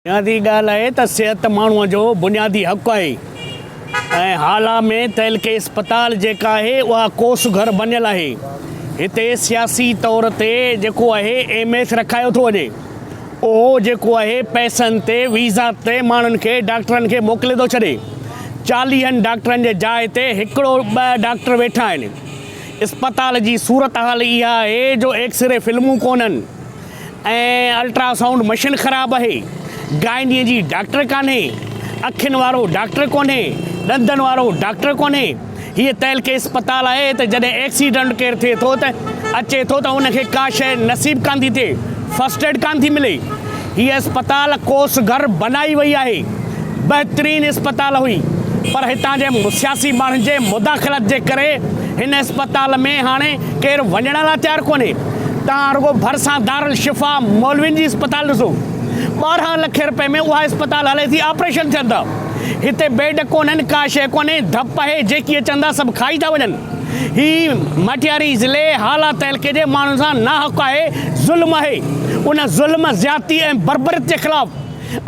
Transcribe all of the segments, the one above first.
بنيادي ڳالهه آهي ته صحت ماڻهوء جو بنيادي حق آهي ۽ هالا ۾ تعلقي اسپتال جيڪا آهي اها ڪوس گهر بنيل آهي. هتي سياسي طور تي جيڪو آهي ايم ايس رکايو ٿو وڃي اهو جيڪو آهي پئسن تي ويزا تي ماڻهن کي ڊاڪٽرن کي موڪلي ٿو ڇڏي. چاليهن ڊاڪٽرن جي جاء تي هڪڙو ٻه ڊاڪٽر ويٺا آهن. اسپتال جي صورتحال اها آهي جو ايڪسري فلمون ڪونهن. ۽ الٽرا سائونڊ مشين خراب آهي، گائنيء جي ڊاڪٽر ڪانهي، اکين وارو ڊاڪٽر ڪونهي، ڏندن وارو ڊاڪٽر ڪونهي. هيء تعلقي اسپتال آهي ته جڏهن ايڪسيڊنٽ ڪير ٿئي ٿو ته اچي ٿو ته ان کي ڪا شيء نصيب ڪانه ٿي ٿئي، فرسٽ ايڊ ڪانه ٿي ملي. هيء اسپتال ڪوس گهر بنائي وئي آهي. بهترين اسپتال هئي پر هتان جي سياسي ماڻهن جي مداخلت جي ڪري هن اسپتال ۾ هاڻي ڪير وڃڻ لاء تيار ڪونهي. توهان رڳو ڀرسان دارالشفا مولوين جي اسپتال ڏسو 12 لکين رپئي ۾ اها اسپتال هلي ٿي آپريشن ٿين ٿا هتي بيڊ ڪونهن ڪا شيء ڪونهي ڌپ آهي جيڪي اچن ٿا سڀ کائي ٿا وڃن هي مٽياري ضلعي هالا تعلقي جي ماڻهن سان ناحق آهي ظلم آهي ان ظلم زيادتي ۽ بربريت جي خلاف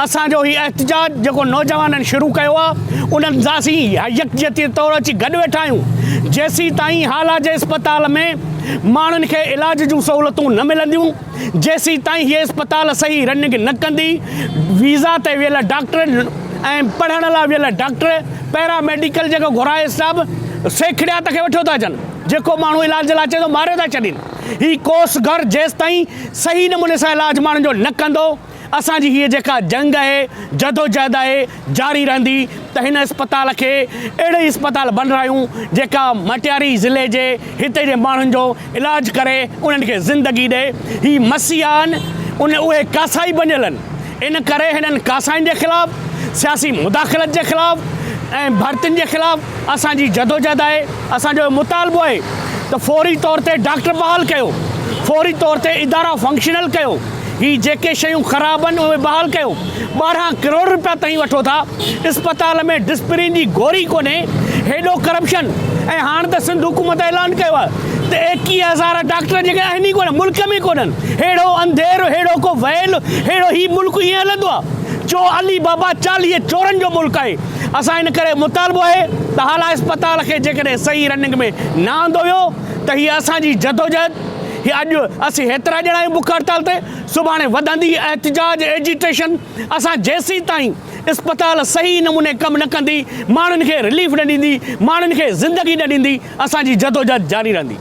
اسان جو هي احتجاج جيڪو نوجوانن شروع ڪيو آهي انهن سان اسين يڪجهتي طور اچي گڏ ويٺا آهيون جيسيتائين هالا جي اسپتال ۾ ماڻهن کي علاج جون سهولتون نه ملنديون جيسيتائين هيء اسپتال صحيح رننگ نه ڪندي ويزا تي ويل ڊاڪٽر ۽ پڙهڻ لاء ويل ڊاڪٽر پيرا ميڊيڪل جيڪو گهرائي اسٽاف سيکڙيات کي وٺيو ٿا اچن جيڪو ماڻهو علاج لاء اچي ٿو ماريو ٿا ڇڏين هي ڪوس گهر جيستائين صحيح نموني سان علاج ماڻهن جو نه ڪندو اسان جي هيء جيڪا جنگ آهي، جدوجهد آهي، جاري رهندي ته هن اسپتال کي اهڙي اسپتال بنرايون جيڪا مٽياري ضلعي جي هتي جي ماڻهن جو علاج ڪري انهن کي زندگي ڏئي. هي مسيحا آهن ان اهي ڪاسائي بنيل آهن ان ڪري هنن ڪاسائين جي خلاف سياسي مداخلت جي خلاف ۽ ڀرتين جي خلاف اسان جي جدوجهد آهي. اسان جو مطالبو آهي ته فوري طور تي ڊاڪٽر بحال ڪيو، فوري طور تي ادارا فنڪشنل ڪيو. هي جيڪي شيون خراب آهن اهي بحال ڪيو، 12 ڪروڙ رپيا توهين وٺو ٿا، اسپتال ۾ ڊسپرين جي گوري ڪونهي، هيڏو ڪرپشن ۽ هاڻ ته سنڌ حڪومت اعلان ڪيو آهي ته 21 هزار ڊاڪٽر جيڪي آهن ئي ڪونه ملڪ ۾ ڪونهن، ههڙو انڌير، ههڙو ڪو ويل، ههڙو هي ملڪ ائين هلندو آهي چو علي بابا 40 چورن جو ملڪ آهي، اسان ان ڪري مطالبو آهي ته هالا اسپتال کي جيڪڏهن صحيح رننگ ۾ نه آندو ويو ته هي اسان جي جدوجهد هي اڄ اسين هيترا ڄڻا آهيون بک هڙتال تي، سڀاڻي وڌندي احتجاج، ايجيٽيشن، اسان جيسيتائين اسپتال صحيح نموني ڪم نه ڪندي، ماڻهن کي رليف نه ڏيندي، ماڻهن کي زندگي نه ڏيندي، اسان جي جدوجهد جاري رهندي.